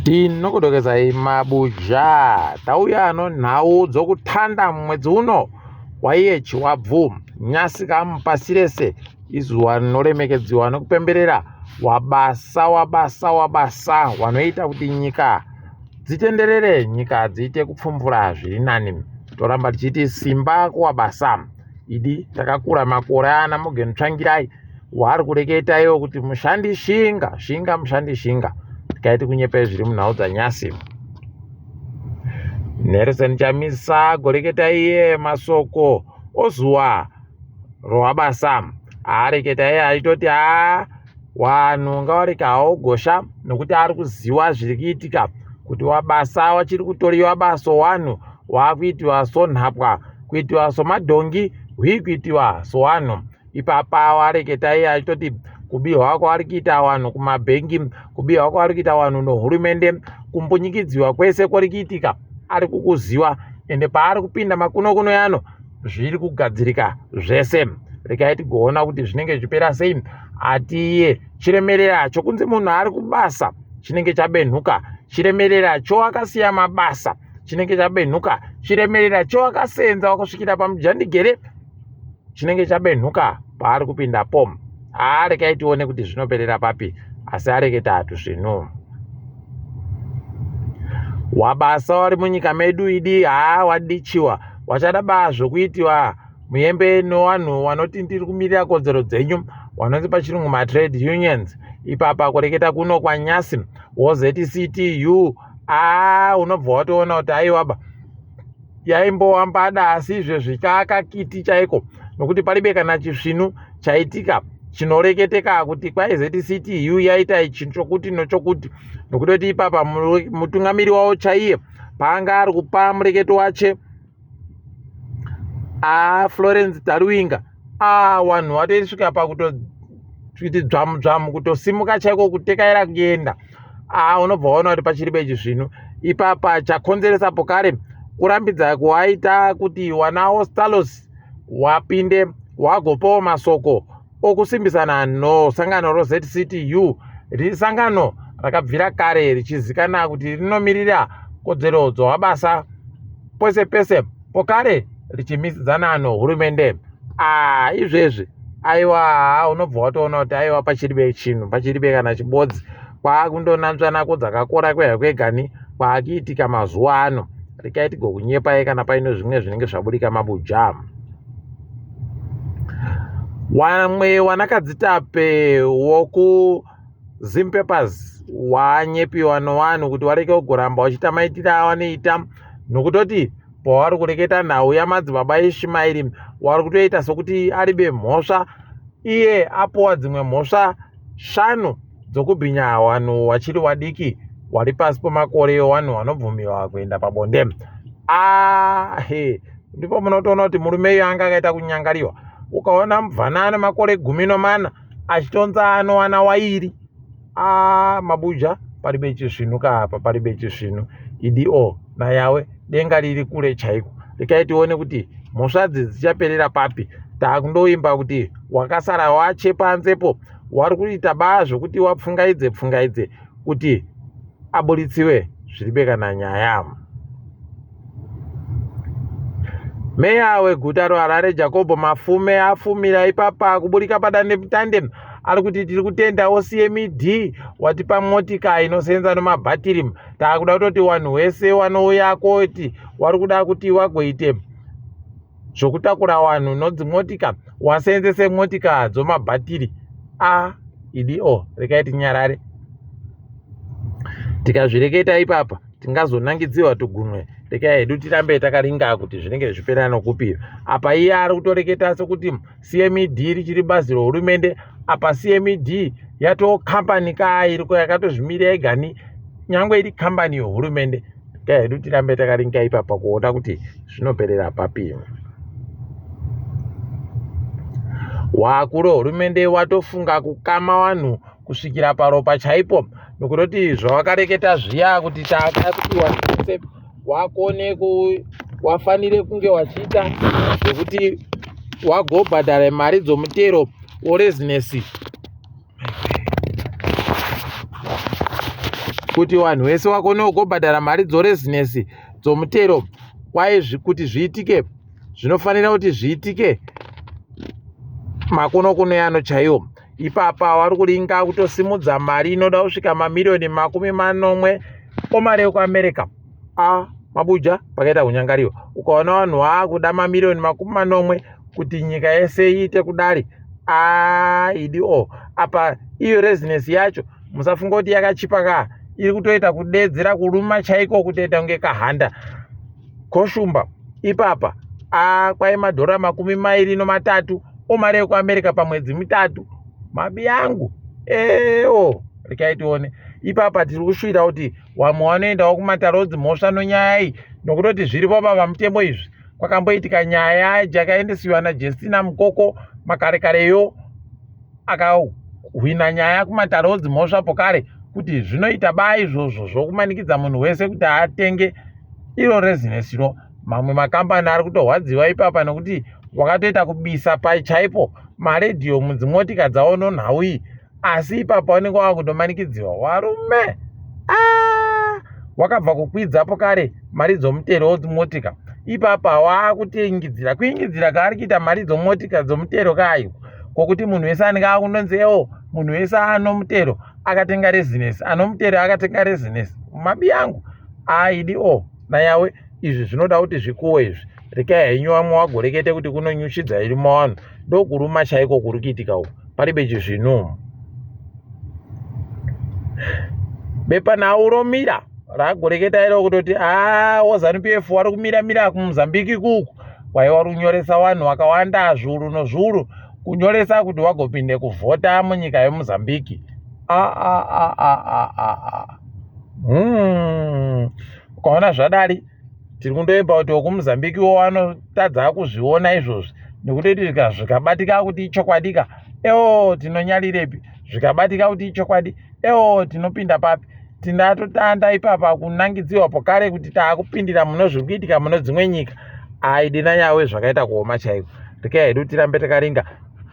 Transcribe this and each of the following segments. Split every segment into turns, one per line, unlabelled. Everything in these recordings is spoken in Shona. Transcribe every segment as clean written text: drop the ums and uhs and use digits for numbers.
Tinokudokezai mabuja tauya nonhau dzokutanda mwedzi uno waiye Chiwabvu nyasika pasi rese izuva rinoremekedziwa nokupemberera wabasa wabasa wabasa wanoita kuti nyika dzitenderere nyika dziite kupfumvura zviri nani toramba tichiti simba kuwabasa idi takakura makore ana Morgan Tsvangirai waari kureketa iwo kuti mushandi shinga shinga mushandi shinga tikaiti kunyepa zviri munhau dzanyasi Nelson Chamisa goreketa iye masoko ozuwa roabasa aareketa iye achitoti haa wanhu ngawareka hawo gosha nokuti ari kuziwa zviri kuitika kuti wabasa wachiri kutoriwa baso wanhu waakuitiwa sonhapwa kuitiwa somadhongi hwii kuitiwa sowanhu ipapa wareketa iye achitoti kubihwa kwavari kuita vanhu kumabhengi kubihwa kwavari kuita vanhu nohurumende kumbunyikidziwa kwese kuri kuitika ari kukuziwa ende paari kupinda makuno kuno yano zviri kugadzirika zvese regai tigoona kuti zvinenge zvichipera sei atiye chiremerera chokunzi munhu ari kubasa chinenge chabenhuka chiremerera choakasiya mabasa chinenge chabenhuka chiremerera choakasenza wakusvikira pamujandigere chinenge chabenhuka paari kupinda pom haa regai tione kuti zvinoperera papi asi areketa hatusvinu wabasa wari munyika medu idi haa wadichiwa wachada baa zvokuitiwa muyembe nowanhu wanoti ndiri kumirira kodzero dzenyu wanonzi pachirungu matrade unions ipapa kureketa kuno kwanyasi wozctu aa unobva watoona kuti aiwaba yaimbowambada asi izvezvi chaakakiti chaiko nokuti paribe kana chisvinu chaitika chinoreketeka kuti kwai zctu yaita ichi chokuti nochokuti nokutoti ipapa mutungamiri wavo chaiye paanga ari kupa mureketo wache a Florence Taruwinga a wanhu watosvika pakutoiti dzvamu dzvamu kutosimuka chaiko kutekaira kuenda a unobva waona kuti pachiri bechi zvino ipapa chakonzeresa pokare kurambidza kuwaita kuti wana Ostalos wapinde wagopawo masoko okusimbisana nosangano roZCTU riri sangano rakabvira kare richizikana kuti rinomirira kodzero dzowabasa pese pese pokare richimisidzana nohurumende ah, izvezvi aiwa unobva watoona kuti aiwa pachiribe chinhu pachiribe kana chibodzi kwaakundonanzvanako dzakakora kwega kwegani kwaakuitika mazuva ano rekai tigokunyepai kana paine zvimwe zvinenge zvaburika mabuja Wamwe wanakadzitape wokuZimpapers wanyepiwa nowanhu kuti wareke kugoramba wachiita maitire awanoita nokutoti pawari kureketa nhau yamadzibaba Ishimairi wari kutoita sokuti aribe mhosva iye apuwa dzimwe mhosva shanu dzokubhinya wanhu wachiri wadiki wari pasi pemakore wanhu wanobvumiwa kuenda pabonde ahe ndipo munotoona kuti murume uyu anga akaita kunyangariwa ukaona mubvana ane makore 14 achitonza anowana wairi a mabuja paribe chisvinu kaapa paribe chisvinu idi o nayawe denga riri kure chaiko rekai tione kuti mhosvadzi dzichaperera papi takundoimba kuti wakasara wache panzepo wari kuita baa zvokuti wapfungaidze pfungaidze kuti aburitsiwe zviribe kana nyaya Meya weguta roHarare Jacob Mafume afumira ipapa kuburika padandemutande ari kuti tiri kutendawo CMED watipa motika inosenza nomabhatiri taakuda kutoti wanhu wese wanouya koti wari kuda kuti wagoite zvokutakura wanhu nodzimotika waseenzese motika dzomabhatiri a idi o rekai tinyarare tikazvireketa ipapa tingazonangidziwa tugunwe rekai hedu tirambe takaringa kuti zvinenge zvichipera nokupi apa iye ari kutoreketa sekuti cmed richiri bazi rehurumende apa cmed yatoo kambani ka iriko yakatozvimirira yegani nyangwe iri kambani yehurumende rekai hedu tirambe takaringa ipapa kuona kuti zvinoperera papi wakuru hurumende watofunga kukama vanhu kusvikira paropa chaipo nokutoti zvawakareketa zviya kuti taka kuti wese wakone ku wafanire kunge wachiita zvekuti wagobhadhara mari dzomutero worezinesi. Kuti vanhu vese vakone kugobhadhara mari dzorezinesi dzomutero kwai kuti zviitike zvinofanira kuti zviitike makonokono yano chaiwo. Ipapa vari kuringa kutosimudza mari inoda kusvika mamiriyoni 70 omari ekuAmerica. A mabuja pakaita kunyangariwa ukaona vanhu vaakuda mamiriyoni 70 kuti nyika yese iite kudari. A idi o apa iyo rezinesi yacho musafunga kuti yakachipa ka, iri kutoita kudeedzera kuruma chaiko kutoita kunge kahanda koshumba ipapa. A kwai madhora 23 omari ekuAmerica pamwedzi mitatu mabi yangu ewo. Rekai tione ipapa tiri kushuwira kuti vamwe vanoendawo kumatare dzimhosva nonyaya iyi nokutoti zviripo pamutemo izvi. Kwakamboitika nyaya yakaendesiwa naJestina Mukoko makarekareyo, akahwina nyaya kumatare dzimhosva pokare kuti zvinoita ba izvozvo zvokumanikidza munhu wese kuti atenge iro rezinesiro. Mamwe makambani ari kutorwadziwa ipapa nokuti wakatoita kubisa chaipo maredhiyo mudzimotika dzavo nonhau iyi, asi ipapa unenge wakutomanikidziwa warume. Ah, wakabva kukwidza pokare mari dzomutero wodzimotika, ipapa waakutingidzira kuingidzira kaari kuita mari dzomotika dzomutero kayo kwokuti munhu wese anenge akundonzi ewo munhu wese ano mutero akatenga rezinesi, ano mutero akatenga rezinesi. Mabi yangu aidi o nayawe, izvi zvinoda kuti zvikuwe izvi. Rekai henyu vamwe vagorekete kuti kunonyuchidza iri mavanhu, ndokuruma chaiko kuri kuitika uku, paribe chizvinu. Bepanhau romira ragoreketa iro kutoti a woZANU PF wari kumira mira kuMozambiki kuku kwaiwa runyoresa vanhu vakawanda zviuru nozviuru kunyoresa kuti wagopinde kuvhota munyika yeMozambiki. Ukaona zvadari tiri kundoemba kuti wekuMozambiki wo vanotadza kuzviona izvozvi nekuti zvikabatika kuti ichokwadi ka, ewo tinonyarirepi? Zvikabatika kuti ichokwadi, ewo tinopinda papi? Tindatotanda ipapa kunangidziwa pokare kuti taakupindira muno zviri kuitika muno dzimwe nyika. Aidi nanyawe zvakaita kuoma chaiko. Rekai hedu tirambe takaringa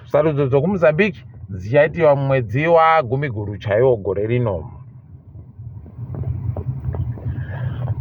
sarudzo dzokuMozambiki dzichaitiwa mumwedzi waGumiguru chaiwo gore rino.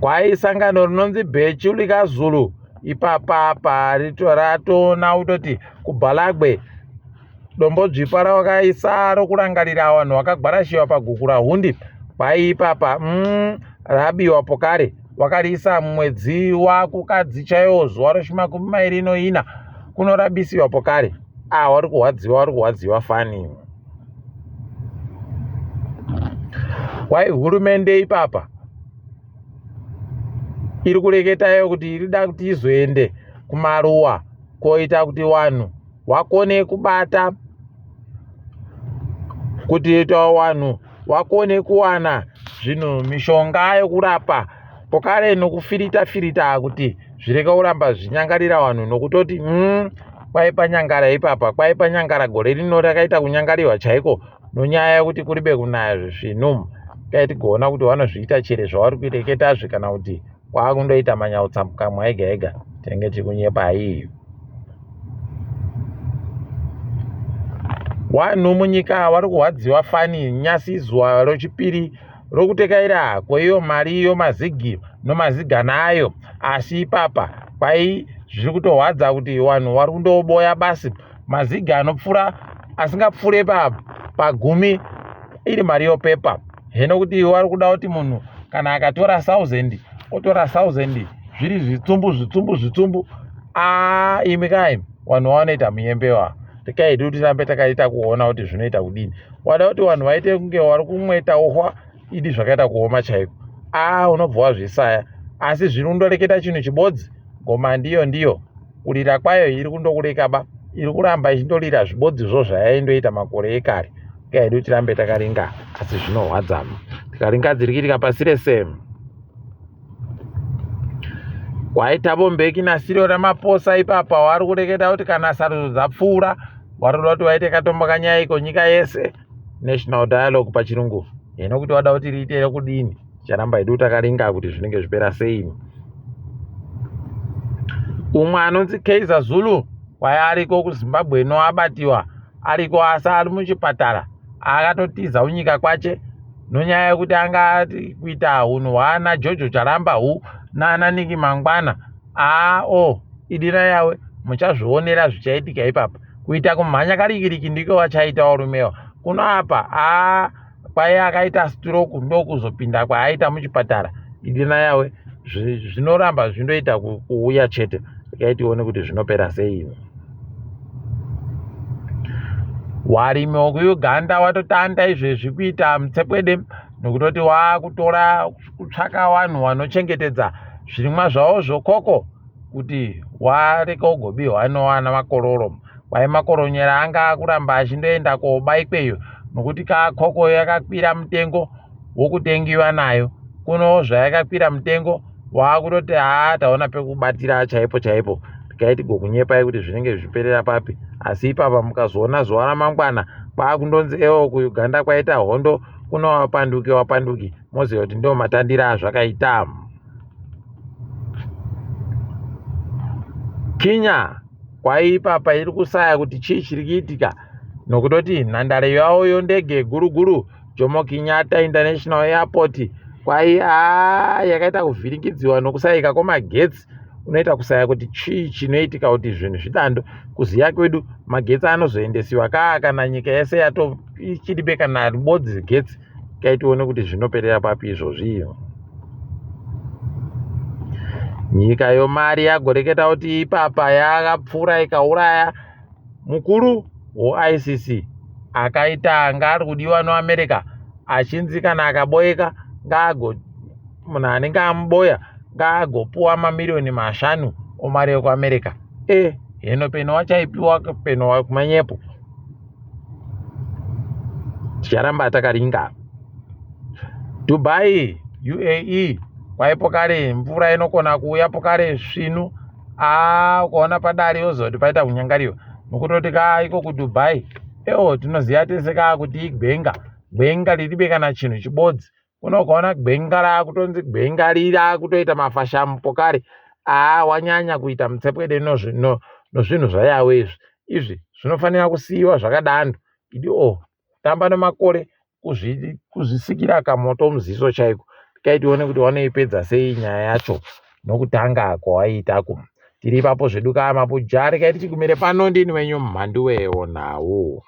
Kwai sangano rinonzi Bhechu likaZulu ipapa paratoona kutoti kuBhalagwe dombo dzvipa ravakaisa rokurangarira vanhu vakagwarashiwa paGukurahundi kwai ipapa rabiwa pokare. Wakariisa mumwedzi waKukadzi chaiwo zuva rechi 24 kunorabisiwa pokare. A wari kurwadziwa, wari kurwadziwa fani. Kwai hurumende ipapa iri kureketayo kuti irida kuti izoende kumaruwa koita kuti vanhu wakone kubata kuti vanhu wakone kuwana zvinhu mishonga yokurapa pokare nokufirita firita kuti zvireke kuramba zvinyangarira vanhu nokutoti kwai panyangara ipapa, kwai panyangara gore rino rakaita kunyangariwa chaiko nonyaya yekuti kuribe kunaya zvisvinu. Kai tigoona kuti vanozviita chere zvavari kureketazve kana kuti kwakundoita manyautsamukamwa ega ega tinenge tiri kunyepa. Iyi vanhu munyika vari kurwadziwa fani nyasi zuva rochipiri rokutekaira kweiyo mari yomazigi nomazigana ayo, asi ipapa kwai zviri kutorwadza kuti vanhu vari kundoboya basi mazigi anopfuura asingapfuure pagumi iri mari yopepa. Hino kuti vari kuda kuti munhu kana akatora 1000 otora 1000 zviri zvitsumbu zvitsumbu zvitsumbu. A imi kai vanhu vanoita muyembewa. Rekai hedu tirambe takaita kuona kuti zvinoita kudini. Wada kuti vanhu vaite kunge vari kumweta uhwa idi zvakaita kuoma chaiko. A unobva wazvisaya, asi zviri kundoreketa chinhu chibodzi, ngoma ndiyo ndiyo kurira kwayo iri kundokureka ba, iri kuramba ichindorira zvibodzizvo zvayaindoita makore ekare. Rekai hedu tirambe takaringa, asi zvinorwadza tikaringa dziri kuitika pasi rese. Kwai Thabo Mbeki naCyril Ramaphosa ipapa vari kureketa kuti kana sarudzo dzapfuura vari kuda kuti vaite katombo kanyaya iko nyika yese, national dialogue pachirungu. Hino kuti vada kuti riite rekudini, ticharamba hedu takaringa kuti zvinenge zvipera sei. Umwe anonzi Kaizer Zulu kwai ariko kuZimbabwe no abatiwa ariko asi ari muchipatara, akatotiza kunyika kwache. Nonyaya yekuti anga ati kuita hunhu hwaana Jojo Charamba hu naana Niki mangwana aa o idira yawe muchazvionera zvichaitika ipapa. Kuita kumhanya karikiriki ndiko vachaita varumewa kuno apa aa kwaiye akaita stroke ndokuzopinda kwaaita muchipatara idina yawe zvinoramba zvindoita kuuya chete regai tione kuti zvinopera sei. Warimi wekuUganda watotanda izvezvi kuita mutsepwede nokutoti wakutora kutsvaka vanhu vanochengetedza zvirimwa zvavo zvokoko kuti wareka ugobiwa nowana makororo. Kwai makoronyera anga akuramba achindoenda koba ikweyo nokuti kakoko yakakwira mutengo wokutengiwa nayo. Kuno zvayakakwira mutengo waakutoti haa taona pekubatira chaipo chaipo. Regai tigokunyepai kuti zvinenge zvichiperera papi asi ipapa mukazoona zuva ramangwana kwaakundonzi ewo kuUganda kwaita hondo kuno wapanduki wapanduki moziva kuti ndo matandira azvakaita. Kenya kwaipa pairi kusaya kuti chii chiri kuitika nokutoti nhandare yavo yondege guru guru Jomo Kenyatta International Airport kwai aa yakaita kuvhiringidziwa nokusayika kwemagetsi unoita kusaya kuti chii chinoitika kuti zvinhu zvidando kuziya kwedu magetsi anozoendesiwa kaa kana nyika yese yato ichiribe kana ribodzi getsi kai tione kuti zvinoperera papi izvozvi nyika yomari yagoreketa kuti ipapa yakapfuura ikauraya mukuru weICC akaita anga ari kudiwa noAmerica achinzi kana akaboyeka ngaago munhu anenge amuboya ngaagopuwa mamiriyoni mashanu omari yekuAmerica e heno peno wachaipiwa peno kumanyepo ticharamba takaringa Dubai UAE kwaipo kare mvura inokona kuuya pokare svinu aa ukaona padare yozoti paita kunyangariwa nokutoti ka iko kuDubai ewo tinoziva tese kaa kuti igwenga gwenga riribe kana chinhu chibodzi kuno ukaona gwenga raakutonzi gwenga raakutoita mafashamu pokare aa wanyanya kuita mutsepwede nozvinhu zvayawe izvi izvi zvinofanira kusiyiwa zvakadando idi o kutamba nemakore kuzvisikira kamoto muziso chaiko tikai tione kuti wanoipedza sei nyaya yacho nokutanga kwawaiitako tiri ipapo zvedu kaa mapuja rekai tichigumire pano ndini wenyu mhanduwe wonhau.